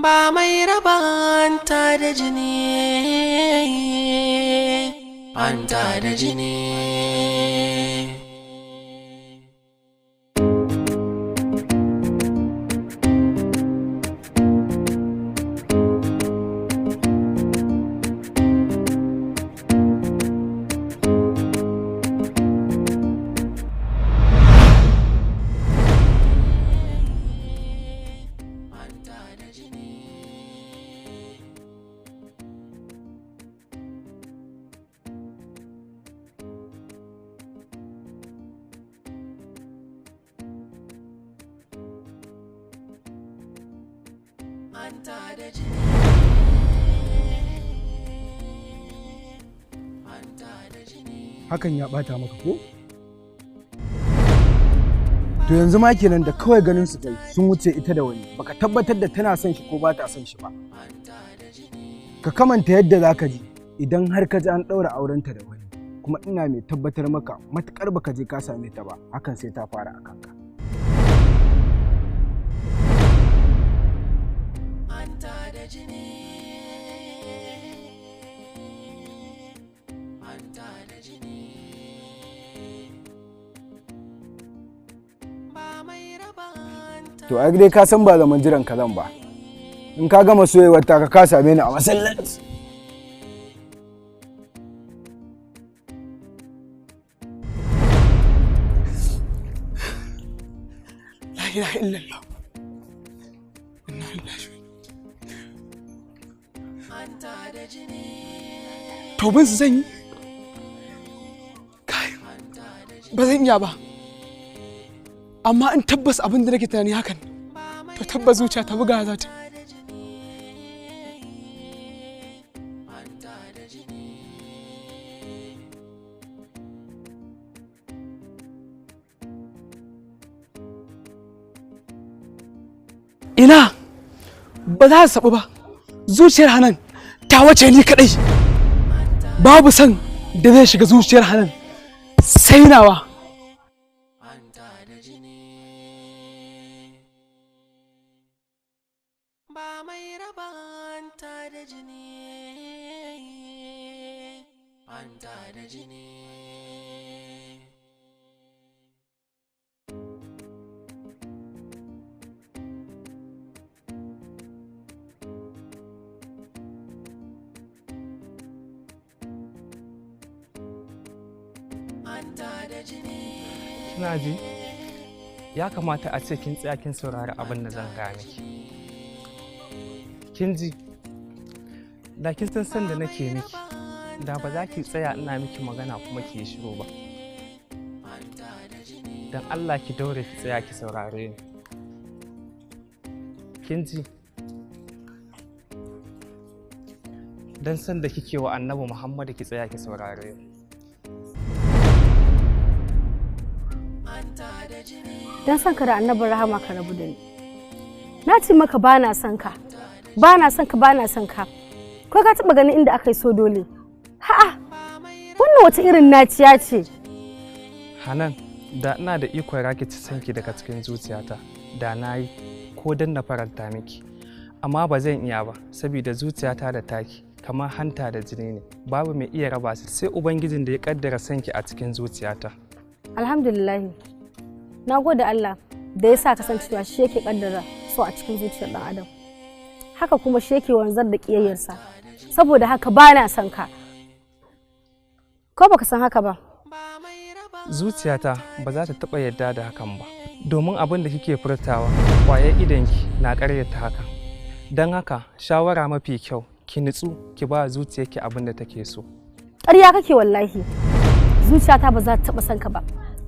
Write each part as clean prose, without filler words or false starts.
Ba mai raba hanta da jini, hanta da jini. Hakan ya bata maka ko? To yanzu ma kenan da kawai ganin su kai sun wuce ita da wani, baka tabbatar da tana son shi ko ba ta son shi ba. Ka kamanta yadda zaka ji idan har ka ji an ɗaura aurenta da wani, kuma ina mai tabbatar maka matukar baka je ka same ta ba, hakan sai ta fara a kanka. To ai dai ka san ba zaman jiran ka zan ba. In ka gama soyewar ta ka same ni a masallaci. La ilaha illallah. Inna lillahi. To bin su zan yi? Kai, ba zan iya ba. Amma in tabbas abin da nake tunani hakan, to tabbas zuciya ta buga za ta. Ina ba za su sabu ba, zuciyar Hanan ta wace ni kadai. Babu san da zai shiga zuciyar Hanan sai nawa. Ba mai raba hanta da jini, hanta da jini. Kina ji? Ya kamata a ce kin tsaya kin saurari abin da zan gaya miki. Kin ji? Da kin san san da nake miki, da ba za ki tsaya ina miki magana kuma ki yi shiru ba. Dan Allah ki daure ki tsaya ki saurare ni. Kin ji? Dan san da kike wa Annabi Muhammadu ki tsaya ki saurare ni. Don son ka da annabin rahama ka rabu da ni. Na ce maka ba na son ka, ba na son ka, ba na son ka. Ko ka taɓa ganin inda aka yi so dole? Ha'a, wannan wata irin naciya ce. Hanan, da ina da ikon rakici sanki daga cikin zuciyata, da na yi ko don na faranta miki. Amma ba zan iya ba, saboda zuciyata da taki kamar hanta da jini ne, babu mai iya raba su sai Ubangijin da ya kaddara sanki a cikin zuciyata. Alhamdulillah. Na gode Allah da ya sa kasancewa shi yake kaddara so a cikin zuciyar ɗan adam. Haka kuma shi yake wanzar da ƙiyayyarsa. Saboda haka ba na son ka. Ko baka san haka ba? Zuciyata ba za ta taɓa yarda da hakan ba, domin abin da kike furtawa ƙwayar idonki na ƙaryata hakan. Don haka shawara mafi kyau ki nutsu ki ba zuciyarki abin da take so. Ƙarya kake wallahi. Zuciyata ba za ta taɓa son ka ba.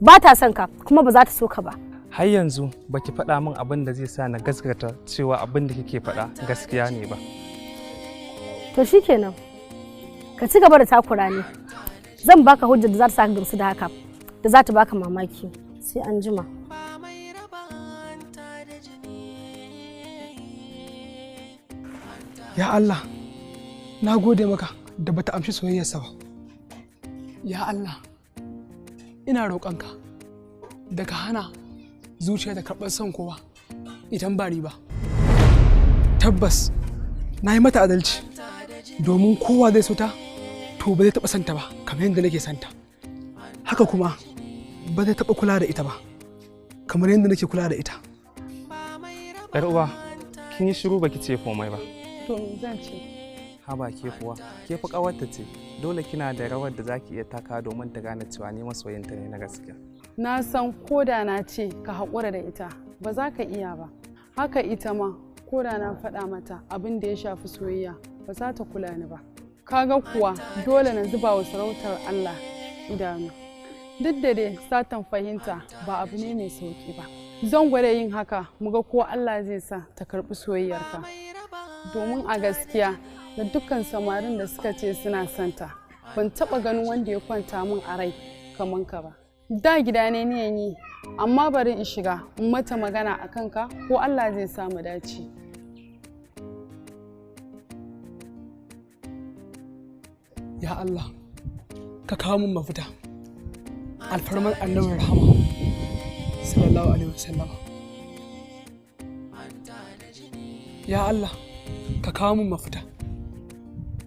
Ba ta son ka kuma ba za ta so ka ba. Har yanzu baki faɗa min abin da zai sa na gaskata cewa abin da kike faɗa gaskiya ne ba. To shikenan. Ka ci gaba da takura ni. Zan baka hujjar da za ta saka gamsu da haka, da za ta baka mamaki. Sai an jima. Ya Allah, na gode maka da bata amshi soyayyarsa ba. Ya Allah, ina roƙonka da ka hana zuciya da karɓar son kowa idan ba ni ba. Tabbas na yi mata adalci, domin kowa zai so ta to ba zai taɓa santa ba kamar yadda nake santa. Haka kuma ba zai taɓa kula da ita ba kamar yadda nake kula da ita. Yar uwa, kin yi shiru baki ce komai ba. To me zan ce? Haba ke kuwa, ke fi ƙawarta ce. Dole kina da rawar da zaki iya taka domin ta gane cewa ni masoyinta ne na gaskiya. Na san ko da na ce ka haƙura da ita, ba za ka iya ba. Haka ita ma, ko da na faɗa mata abin da ya shafi soyayya, ba za ta kula ni ba. Kaga kuwa dole na zuba wa sarautar Allah idanu. Duk da dai satan fahimta ba abu ne mai sauƙi ba. Zan gwada yin haka mu ga ko Allah zai sa ta karɓi soyayyarka. Domin a gaskiya da dukkan samarin da suka ce suna santa, ban taɓa ganin wanda ya kwanta min a rai kaman ka ba. Da gida ne niyan yi, amma bari in shiga in mata magana a kanka ko Allah zai sa mu dace. Ya Allah, ka kawo min mafita. Alfarmar annabin rahama sallallahu alaihi wasallama. Ya Allah, ka kawo min mafita.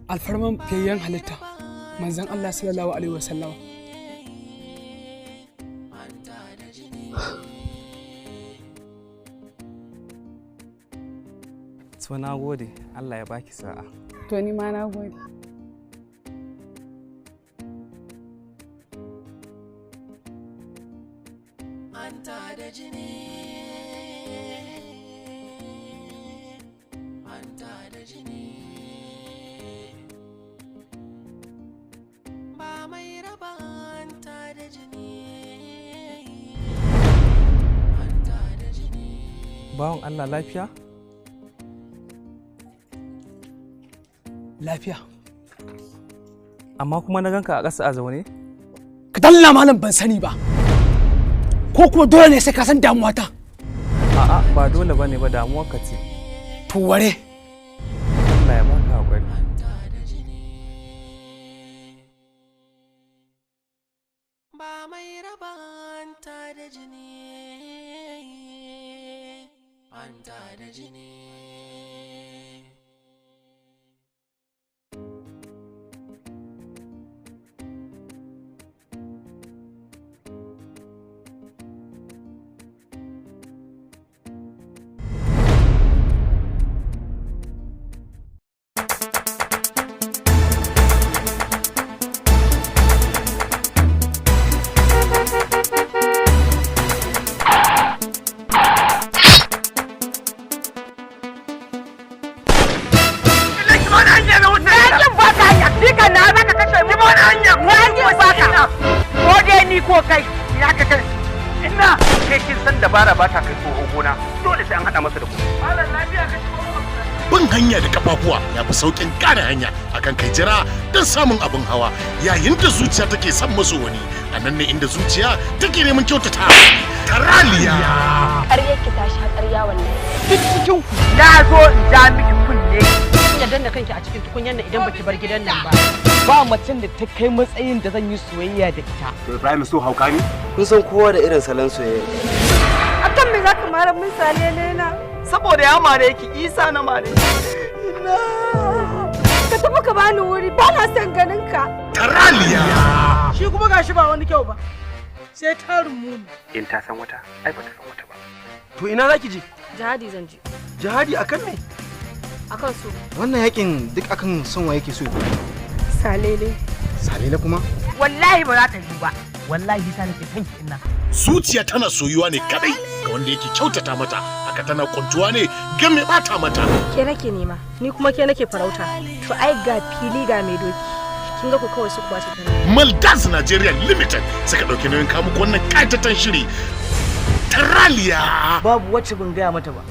Alfarman fiyayyen halitta manzon Allah sallallahu alaihi wasallama. To na gode, Allah ya baki sa'a. To ni ma na gode. Hanta da jini, hanta da jini, ba mai raba hanta da jini, hanta da jini. Bawan Allah lafiya? Lafiya. Amma kuma na ganka a ƙasa a zaune? Ka dalla malam ban sani ba. Ko kuma dole ne sai ka san damuwata? A'a ba dole bane ba, damuwar ka ce. To ware. Allah ya baka hakuri. Ba mai raba hanta da jini, hanta da jini. Dabara ba ta kai tsoho gona, dole sai an hada masa da kuɗi. Bin hanya da kafafuwa ya fi sauƙin gane hanya akan kai jira don samun abin hawa yayin da zuciya take son maso wani, a nan ne inda zuciya take neman kyautata. Taraliya. Ƙaryar ki ta sha ƙarya wallahi. Duk cikin ku na zo in ja miki kunne. Ya danna kanki a cikin tukunyar nan idan baki bar gidan nan ba. Ba macen da ta kai matsayin da zan yi soyayya da ita. To Ibrahim so hauka ne? Kun san kowa da irin salon soyayya. Akan me zaka mara min salele na? Saboda ya mare ki, Isa na mare. Ina. Ka tafi ka bani wuri, ba na son ganin ka. Taraliya. Shi kuma gashi ba wani kyau ba. Sai tarin muni. In ta san wata, ai ba ta san wata ba. To ina zaki je? Jihadi zan je. Jihadi akan me? Akan so. Wannan yakin duk akan son wa yake so. Salele. Salele kuma? Wallahi ba za ta yi ba. Wallahi sa nake son ki ina. Zuciya tana soyuwa ne kadai ga wanda yake kyautata mata, haka tana kuntuwa ne ga mai bata mata. Ke nake nema, ni kuma ke nake farauta. To ai ga fili ga mai doki. Kin ga ku kawai su kuwa ta tare. Maldas Nigeria Limited suka dauki nauyin kawo muku wannan kayatatan shiri. Taraliya. Babu wacce ban gaya mata ba.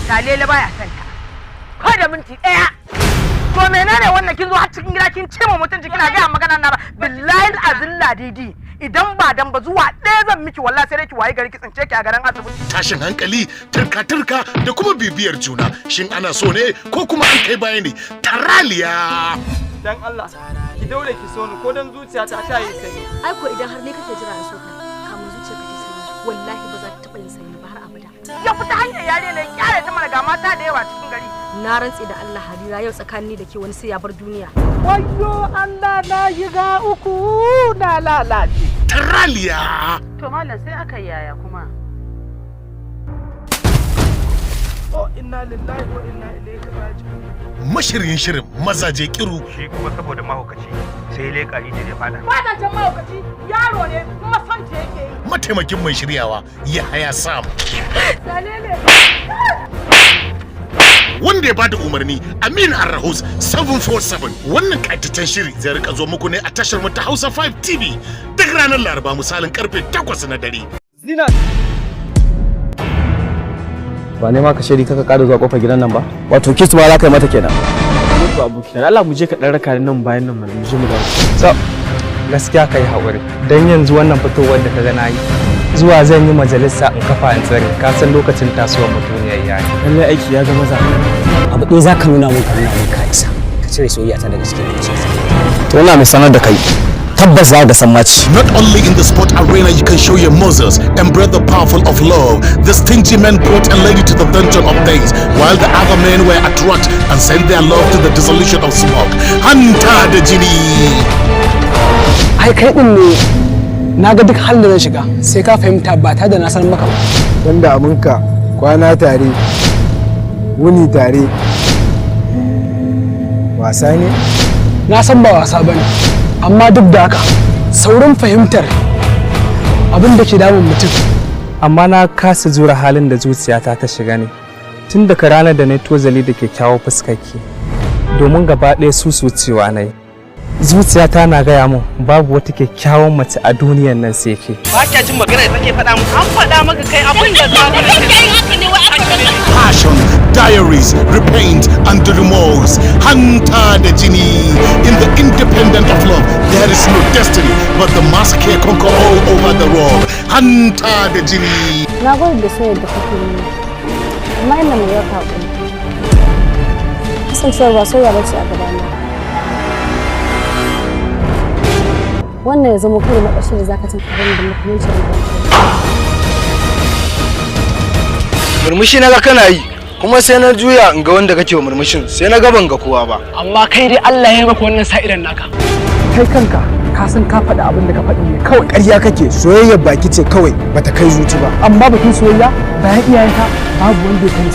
Salele baya son ta. Ko da minti ɗaya. To menene wannan kin zo har cikin gida kin ce ma mutunci kina gaya magana na ba billahi azin ladidi idan ba dan ba zuwa ɗaya zan miki wallahi sai dai ki wayi gari ki tsince ki a garin asibiti. Tashin hankali, turka-turka da kuma bibiyar juna. Shin ana so ne ko kuma an kai baya ne? Taraliya. Dan Allah ki daure ki so ni ko dan zuciyata ta yi sanyi. Ai ko idan har ne kake jira in so ka kamun zuciyarka ta sanyi wallahi ba za ta taɓa yin sanyi ba har abada. Ya fita hanyar yare ne kyale ta mana ga mata da yawa cikin gari. Na rantse da Allah Harira, yau tsakanin da ke wani sai ya bar duniya. Wayyo Allah, na shiga uku, na lalace. Taraliya. To malam, sai aka yaya kuma? Oh, inna lillahi wa inna ilaihi raji'un. Mashiryin shirin Mazaje Kiru. Shi kuma saboda mahaukaci sai leƙa rijiyar ya fada. Fadan can mahaukaci yaro ne, kuma son ta yake yi. Mataimakin mai shiryawa Yahaya Sam. Salele. Wanda ya bada umarni Aminu Arrahus 747. Wannan ƙayataccen shiri zai rika zo muku ne a tashar mu ta Hausa 5 TV duk ranar Laraba misalin karfe 8 na dare. Zinat! Ba ne ma ka shiri kaka ƙara zuwa kofar gidan nan ba, wato kiss ma za ka yi mata kenan. Mutu aboki, dan Allah mu je ka dan raka ni nan bayan nan mana, mu je mu dawo. So gaskiya kai haƙuri, dan yanzu wannan fitowar da ka ga nayi, zuwa zan yi majalisa in kafa in tsare. Ka san lokacin tasowar mutuniyar yayi. Lallai aiki ya zama za. Abu ɗaya za ka nuna mun, ka nuna mun ka isa ka cire soyayya ta daga cikin zuciyarka. To ina mai sanar da kai, tabbas za ga sammaci. Not only in the sport arena you can show your muscles and breathe the powerful of love. The stingy men brought a lady to the dungeon of things, while the other men were attracted and sent their love to the dissolution of smoke. Hanta da Jini. Ai kai din ne, na ga duk halin da zan shiga sai ka fahimta ba tare da na sanar maka ba. Wanda abinka kwana tare, wuni tare, wasa ne? Na san ba wasa bane, amma duk da haka saurin fahimtar abin da ke damun mutum. Amma na kasa jure halin da zuciyata ta shiga ne tun daga ranar da na tozali da kyakkyawar fuskarki, domin gaba ɗaya susucewa na yi. Zuciyata na gaya mun babu wata kyakkyawan mace a duniyan nan sai ke. Ba kya jin magana da take faɗa mu? An faɗa maka kai abin da za ka Passion, diaries, repent and remorse. Hanta da Jini. In the independent of love, there is no destiny, but the massacre conquer all over the world. Hanta da Jini. Na gode da soyayyar da kake nuna, amma ina mai yau haƙuri. Kasancewar ba soyayya bace a gabana. Wannan ya zama karo na ƙarshe da zaka tunkare ni da makamancin wannan. Murmushi na ga kana yi, kuma sai na juya in ga wanda kake wa murmushin, sai na ga ban ga kowa ba. Amma kai dai Allah ya maka wannan sa'idan naka. Kai kanka ka san ka faɗi abin da ka faɗi ne kawai. Ƙarya kake, soyayyar baki ce kawai, bata kai zuci ba. Amma batun soyayya, bayan iyayenka babu wanda ya kai ni.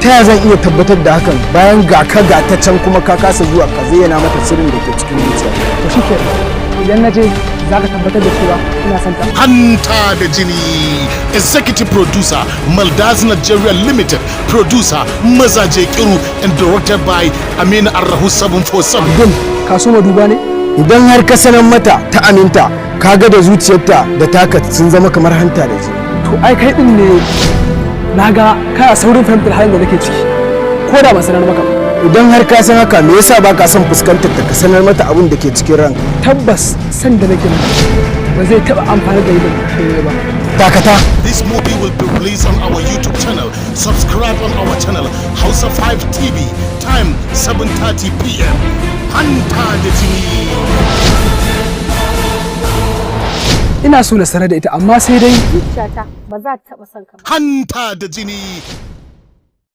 Ta yaya zan iya tabbatar da hakan bayan ga ka ga ta can, kuma ka kasa zuwa ka zayyana mata sirrin da ke cikin zuciya? To shikenan, idan na je za ka tabbatar da cewa ina son ta. Hanta da Jini. Executive producer Maldaz Nigeria Limited. Producer Mazaje Kiru and directed by Aminu Arrahu 747. Abdul, ka so duba ne? Idan har ka sanar mata ta aminta, ka ga da zuciyarta da taka sun zama kamar hanta da jini. To ai kai din ne, na ga kana saurin fahimtar halin da nake ciki ko da ban sanar maka ba. Idan har ka san haka, me yasa ba ka son fuskantar ta, ka sanar mata abin da ke cikin ranka? Tabbas san da nake maka ba zai taɓa amfani da ni da ba. Dakata. This movie will be released on our YouTube channel. Subscribe on our channel Hausa 5 TV. Time 7:30 p.m. Hanta da Jini. Ina so na sanar da ita, amma sai dai Zuciyata ba za ta taɓa son ka ba. Hanta da Jini.